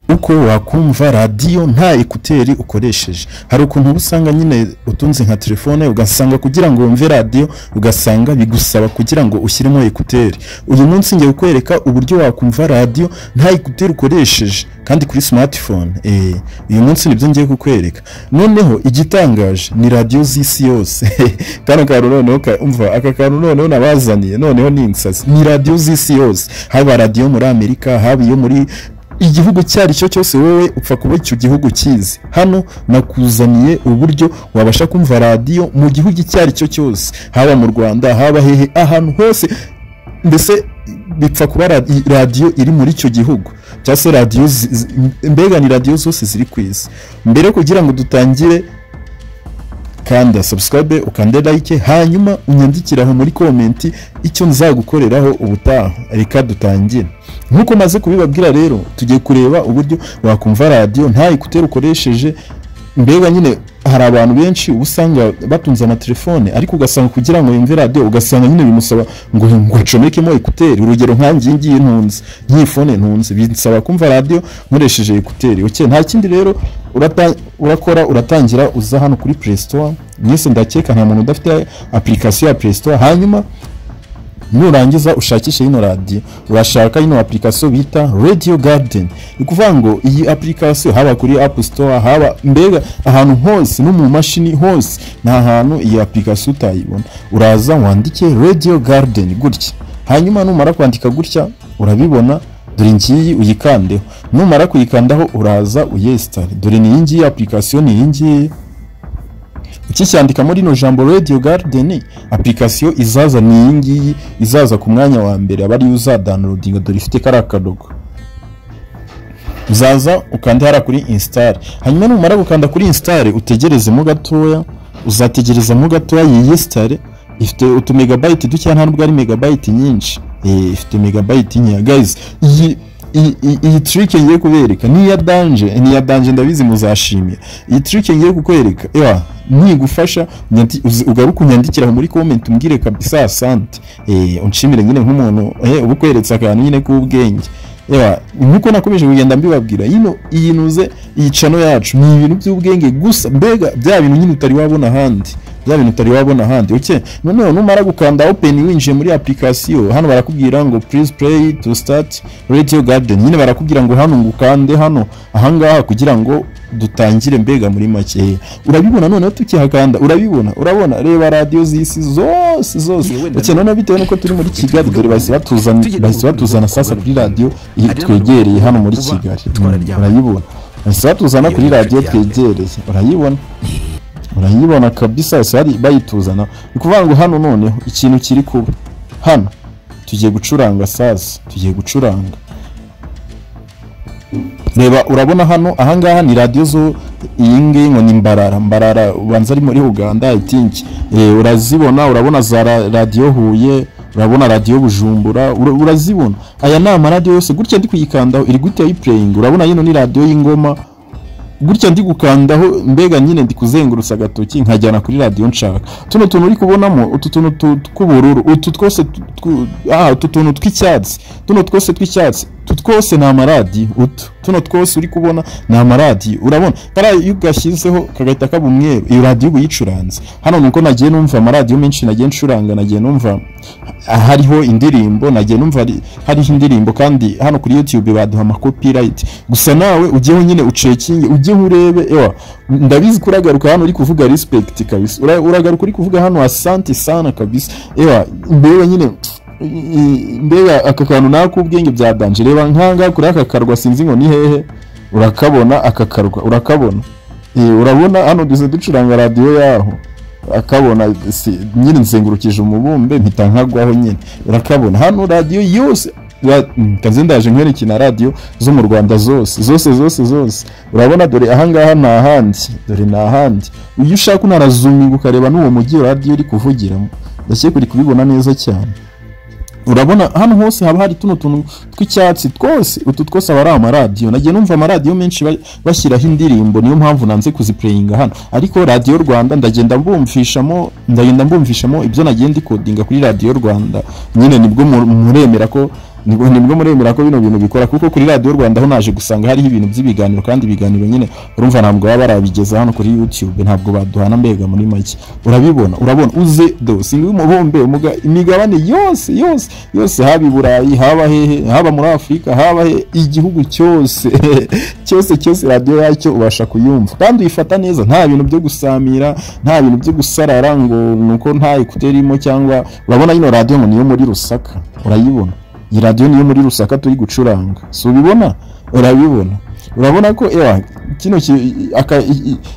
Uko wakumva radiyo nta écouteurs ukoresheje. Hari ukuntu uba usanga nyine utunze nka telefone, ugasanga kugira ngo wumve radiyo ugasanga bigusaba kugira ngo ushyiremo écouteurs. Uyu munsi ngiye kukwereka uburyo wakumva radiyo nta écouteurs ukoresheje kandi kuri smartphone. Uyu munsi nibyo ngiye kukwereka. Noneho igitangaje ni radiyo z'isi yose. Kano kantu noneho umva aka kantu noneho nabazaniye, noneho ni insazi. Ni radiyo z'isi yose, haba radiyo muri Amerika, haba iyo muri igihugu icyo ari cyo cyose, wowe upfa kuba icyo gihugu kizi. Hano nakuzaniye uburyo wabasha kumva radiyo mu gihugu icyo ari cyo cyose, haba mu Rwanda, haba hehe, ahantu hose, mbese bipfa kuba radiyo iri muri icyo gihugu, cyangwa se radiyo mbega ni radiyo zose ziri ku isi. Mbere kugira ngo dutangire, kanda subscribe, ukande like, hanyuma unyandikire aho muri comment icyo nzagukoreraho ubutaha. Reka dutangire. Nk'uko maze kubibabwira rero, tugiye kureba uburyo wakumva radiyo nta écouteurs ukoresheje. Mbega nyine hari abantu benshi uba usanga batunze amatelefone, ariko ugasanga kugira ngo yumve radiyo ugasanga nyine bimusaba ngo acomekemo écouteurs. Urugero nkanjye iyi ngiyi ntunze, nk'iyi phone ntunze, binsaba kumva radiyo nkoresheje écouteurs. Okay, nta kindi rero urakora, uratangira uza hano kuri Play Store. Mwese ndakeka nta muntu udafite application ya Play Store. Hanyuma nurangiza ushakishe ino radiyo, urashaka ino application bita Radio Garden. Ni ukuvuga ngo iyi application haba kuri App Store, haba mbega ahantu hose, no mu mashini hose, nta hantu iyi application utayibona. Uraza wandike Radio Garden gutya. Hanyuma numara kwandika gutya, urabibona, dore ngiyi, uyikandeho. Numara kuyikandaho, uraza uyinstalle. Dore ni iyi ngiyi application, ni iyi ngiyi. Ukicyandika muri rino jambo Radio Garden, application izaza ni iyi ngiyi, izaza ku mwanya wa mbere, aba ariyo uzadownloadinga. Dore ifite kariya kalogo. Uzaza ukande hariya kuri install. Hanyuma numara gukanda kuri install, utegerezemo gatoya, uzategerezamo gatoya yiyinstalle. Ifite utu megabyte dukeya, nta nubwo ari megabyte nyinshi. Ifite megabyte nkeya. Guys, iyi trick ngiye kubereka ni iya danger, ni iya danger, ndabizi muzashimira. Iyi trick ngiye kukwereka, ewa, nigufasha, ugaruke unyandikira muri comment umbwire kabisa asante, unshimire nyine nk'umuntu uba ukweretse akantu nyine k'ubwenge. Ewa, nkuko nakomeje kugenda mbibabwira, yino iyi nuze iyi channel yacu ni ibintu by'ubwenge gusa, mbega bya bintu nyine utari wabona ahandi, bya bintu utari wabona ahandi. Okay, noneho numara gukanda open, winjiye muri application. Hano barakubwira ngo "Please play to start Radio Garden". Nyine barakubwira ngo hano ngo ukande hano ahangaha kugira ngo dutangire. Mbega muri make urabibona, noneho tukihakanda urabibona, urabona, reba radiyo z'isi zose zose. Yewe. Okay, noneho bitewe nuko turi muri Kigali, dore bahise batuzana sasa kuri radiyo twegereye hano muri Kigali. Urayibona, bahise batuzana kuri radiyo twegereye, urayibona, urayibona kabisa, bahise bayituzana. Ni ukuvuga ngo hano noneho ikintu kiri kuba hano, tugiye gucuranga sasa, tugiye gucuranga. Reba, urabona hano ahangaha ni radiyo zo, iyi ngiyi ngo ni Mbarara, Mbarara ubanza ari muri Uganda, I think. Urazibona, urabona za radiyo Huye, urabona radiyo Bujumbura, urazibona. Aya ni amaradiyo yose. Gutya ndi kuyikandaho iri guhita yiplaying. Urabona yino ni radiyo y'ingoma. Gutya ndi gukandaho, mbega nyine ndi kuzengurutsa agatoki nkajyana kuri radiyo nshaka. Tuno tuntu uri kubonamo, utu tuntu tw'ubururu, utu twose utu tuntu tw'icyatsi, tuno twose tw'icyatsi, utu twose ni amaradiyo. Utu tuno twose uri kubona ni amaradiyo. Urabona kariya iyo ugashyizeho kagahita kaba umweru, iyo radiyo uba uyicuranze. Hano nuko nagiye numva amaradiyo menshi, nagiye ncuranga, nagiye numva hariho indirimbo, nagiye numva hariho indirimbo, kandi hano kuri YouTube baduha ama copyright. Gusa nawe ujyeho nyine ucheckinge, ujyeho urebe. Ewa, ndabizi ko uragaruka hano uri kuvuga respect kabisa. Uragaruka uri kuvuga hano asante sana kabisa. Ewa, mbega nyine mbega aka kantu nakubwenge bya danger. Reba nkanga kuri aka karwa, sinzi ngo ni hehe, urakabona aka karwa? Urakabona? Urabona hano duze ducuranga radiyo yaho, akabona nyine nzengurukije umubumbe mpita nkagwaho nyine. Urakabona hano radiyo yose, kaze ndaje nkwereke na radiyo zo mu Rwanda zose zose zose zose. Urabona dore ahangaha ni ahandi, dore ni ahandi. Iyo ushaka unarazoominga ukareba n'uwo mujyi radiyo uri kuvugiramo. Ndakeka uri kubibona neza cyane. Urabona hano hose haba hari tuno tuntu tw'icyatsi twose, utu twose aba ari amaradiyo. Nagiye numva amaradiyo menshi bashyiraho indirimbo, niyo mpamvu nanze kuziplayinga hano. Ariko Radiyo Rwanda ndagenda mbumvishamo ibyo nagiye ndirecordinga kuri Radiyo Rwanda nyine, nibwo muremera ko Nibwo muremera ko bino bintu bikora, kuko kuri Radiyo Rwanda ho naje gusanga hariho ibintu by'ibiganiro, kandi ibiganiro nyine urumva ntabwo baba barabigeza hano kuri YouTube, ntabwo baduhana mbega muri make. Urabibona, urabona uze do singi umubumbe imigabane yose yose yose, haba i Burayi, haba hehe, haba muri Afurika, haba he, igihugu cyose cyose cyose radiyo yacyo ubasha kuyumva kandi uyifata neza, nta bintu byo gusamira, nta bintu byo gusarara ngo nuko nta écouteur irimo. Cyangwa urabona ino radiyo ngo niyo muri Rusaka, urayibona iyi radiyo niyo muri Rusaka turi gucuranga, si ubibona? Urabibona, urabona ko ewa kino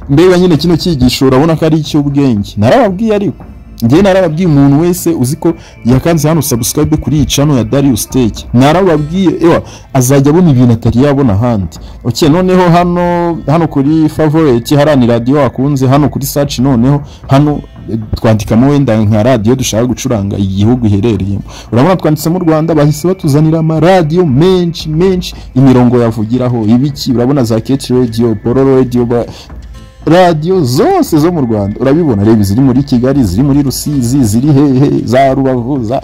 mbega nyine kino cyigisho urabona ko ari icy'ubwenge. Narababwiye, ariko njyewe narababwiye, umuntu wese uzi ko yakanze hano subscribe kuri iyi channel ya Darius Tech, narababwiye ewa azajya abona ibintu atari yabona ahandi. Okay, noneho hano kuri favorite hariya ni radiyo wakunze. Hano kuri search noneho hano twandikamo wenda nka radiyo dushaka gucuranga, igihugu iherereyemo. Urabona twanditsemo Rwanda, bahise batuzanira amaradiyo menshi menshi, imirongo yavugiraho ibiki. Urabona za Keti Radio, Poro Radio, radiyo zose zo mu Rwanda urabibona. Reba iziri muri Kigali, ziri muri Rusizi, ziri hehe, za Rubavu, za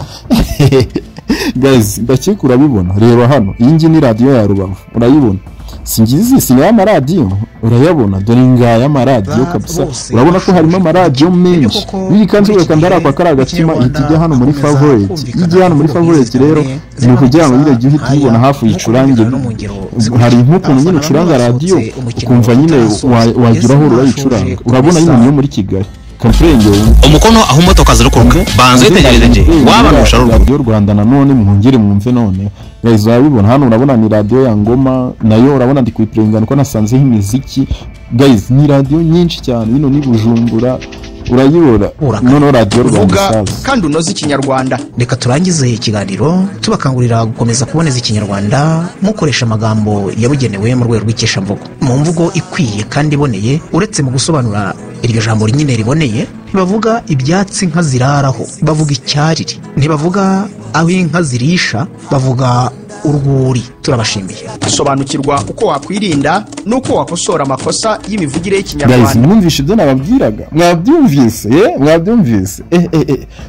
guys, ndakeka urabibona. Reba hano, iyi ngiyi ni radiyo ya Rubavu, urayibona. Singizi si amaradiyo urayabona, dore ngaya amaradiyo kabisa. Bose Urabona ko harimo amaradiyo menshi. koko Iyo uyikanze muri iki ugakanda gihe hariya kwa kariya gatima, ihita ijya hano muri hakomeza favorite. Iyo kumvikana igiye hano muri imvugo favorite rero, nk'izi ni ukugira ngo nyine ujye uhita nk'aya, uyibona hafi nk'uko uyicurange. bumvikana no mu ngero Hari zikurikira. nk'ukuntu nyine Abafana ucuranga bamwe radiyo basohotse umukino ukumva nyine utarasoza. wagira aho Ese urayicuranga. mwashoje Urabona kumesa nyine niyo muri Kigali kamfurenge. Umukono aho imodoka zirukuruka, banza witegereze nje wabarusha ruguru. Radiyo Rwanda nanone mwongere mwumve none guys, urabibona hano, urabona ni radiyo ya Ngoma nayo, urabona ndi kuyipurengana uko nasanzeho imiziki. Guys, ni radiyo nyinshi cyane. Bino ni Bujumbura, urayibona. Uraka. Noneho Radiyo Rwanda Vuga sasa. kandi unoze Ikinyarwanda. Reka turangize ikiganiro tubakangurira gukomeza kuboneza Ikinyarwanda mukoresha amagambo yabugenewe mu rwego rw'ikeshamvugo, mu mvugo ikwiye kandi iboneye. Uretse mu gusobanura iryo jambo nyine riboneye, ntibavuga ibyatsi inka ziraraho, bavuga icyarire. Ntibavuga aho inka zirisha, bavuga urwuri. Turabashimiye. Sobanukirwa uko wakwirinda n'uko wakosora amakosa y'imivugire Guys, y'Ikinyarwanda. mwumvishe ibyo nababwiraga? Mwabyumvise? Mwabyumvise?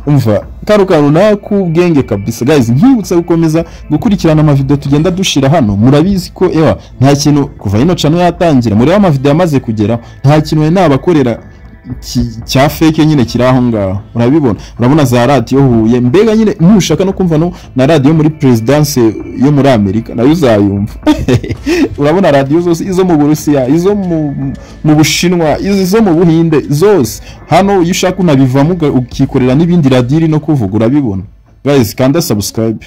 Umva kano kantu nakubwenge kabisa. Guys, nkwibutsa gukomeza gukurikirana amavideo tugenda dushira hano. Murabizi ko ewa nta kintu kuva ino channel yatangira, mureba amavideo yamaze kugeraho, nta kintu nari nabakorera cya fake nyine kiri aho ngaho. Urabibona, urabona za radiyo Huye, mbega nyine nushaka no kumva no na radiyo muri perezidanse yo muri Amerika nayo uzayumva. Urabona radiyo zose, izo mu Burusiya, izo mu Bushinwa, izo mu Buhinde, zose hano. Iyo ushaka unabivamo ukikorera n'ibindi radiyo iri no kuvuga, urabibona. Guys, kanda subscribe.